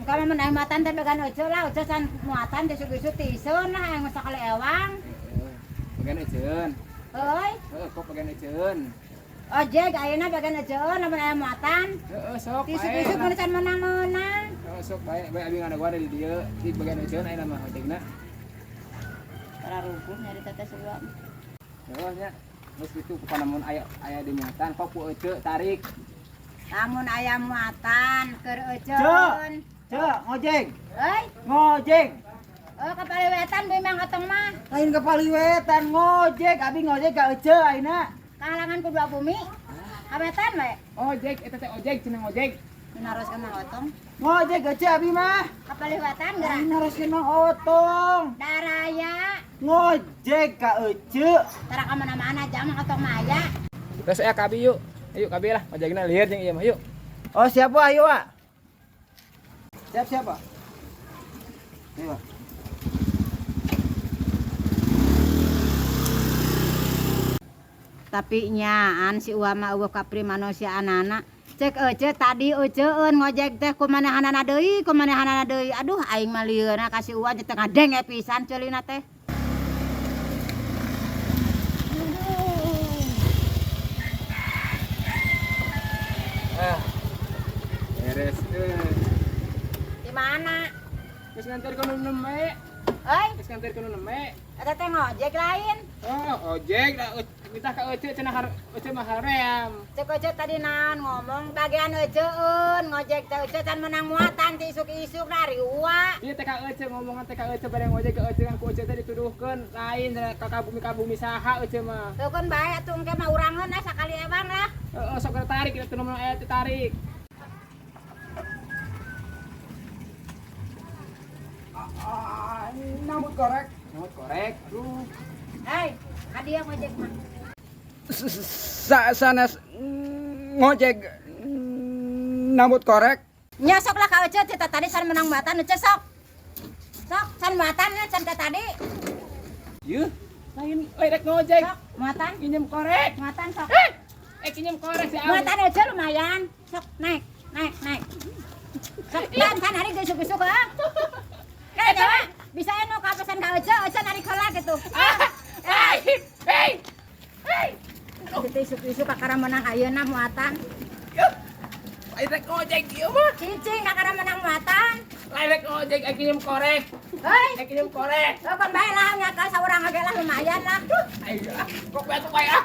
Duka mah mun muatan teh bagian Ece lah, Ece can muatan teh isuk-isuk tiiseun lah aing mah sakali ewang. Bagian Eceun. Heuy. Heeh, kok bagian Eceun. Ojek ayeuna bagian Eceun lamun aya muatan. Heeh, sok Ti isuk-isuk mun can menang-menang. Heeh, sok bae bae abi ngadagoan di dieu, di bagian Eceun ayeuna mah ojekna. Tara rubuh nyari teh suam. Heeh nya. Geus kitu pokona mun aya aya di muatan kok ku Ece tarik. Lamun aya muatan keur Eceun. Cek, ngojek. Heuy, Ngojek. oh ka paliwetan deui Mang Otong mah. Lain ke paliwetan ngojek, abi ngojek ka Ece ayeuna. Kahalangan ku dua bumi. Kawetan we. Ojek eta teh ojek cenah ngojek. Nu naroskeun Mang Otong. Ngojek Ece abi mah. Ka paliwetan geura. Lain naroskeun Mang Otong. Daraya. Ngojek ka Ece. Tara ka mana-mana aja Mang Otong mah aya. Terus aya ka abi yuk. Ayo ka abi lah, ojekna lieur jeung ieu mah yuk. Oh, siap Wak, ayo Wak. Siap siap Wak. Ayo Wak. Tapi nyaan si Uwa mah eueuh kapri manusia anana. Cek Ece tadi Eceun ngojek teh kumanehanana deui, kumanehanana deui. Aduh aing mah lieurna ka si Uwa teh ngadenge pisan ceulina teh. Ah. Beres euy. Di mana? Geus nganter ka nu neme. Euy, Geus nganter ka nu neme. eta teh ngojek lain. Oh, ojek da minta ka Ece cenah har Ece mah haream. Cek Ece tadi naon ngomong bagian Eceun ngojek teh Ece can menang muatan ti isuk-isuk dari Uwa. Ieu teh ka Ece ngomongan teh ka Ece bade ngojek ka Ece kan ku Ece teh dituduhkeun lain cenah ka bumi ka bumi saha Ece mah. Heukeun bae atuh engke mah urangeun ah sakali ewang lah. Heeh, sok tarik kita teu aya teh tarik. Ah, nambut korek. Nambut korek. Aduh. Hei, ka dieu ngojek mah. Sa sanes ngojek nambut korek. Nya sok lah ka Ece teh tadi can menang muatan Ece sok. Sok can muatan nya can teh tadi. Yeuh, lain lain rek ngojek. Sok muatan, Pinjem korek. muatan sok. Eh, pinjem korek si Awi. Muatan aja lumayan. Sok naik, naik, naik. Sok kan kan hari gesuk-gesuk ah. Kan ya, bisa anu ka pesan ka Ece, Ece narik heula gitu. Hei, hei. Hei. Kita isuk-isuk kakara menang ayeuna muatan. Yuh. Lain rek ngojek ieu mah. Cicing kakara menang muatan. Lain rek ngojek eh pinjem korek. Hei, Eh pinjem korek. oh kan bae lah nya ka saurang ge lah lumayan lah. Ayo ah, kok bae tuh bae ah.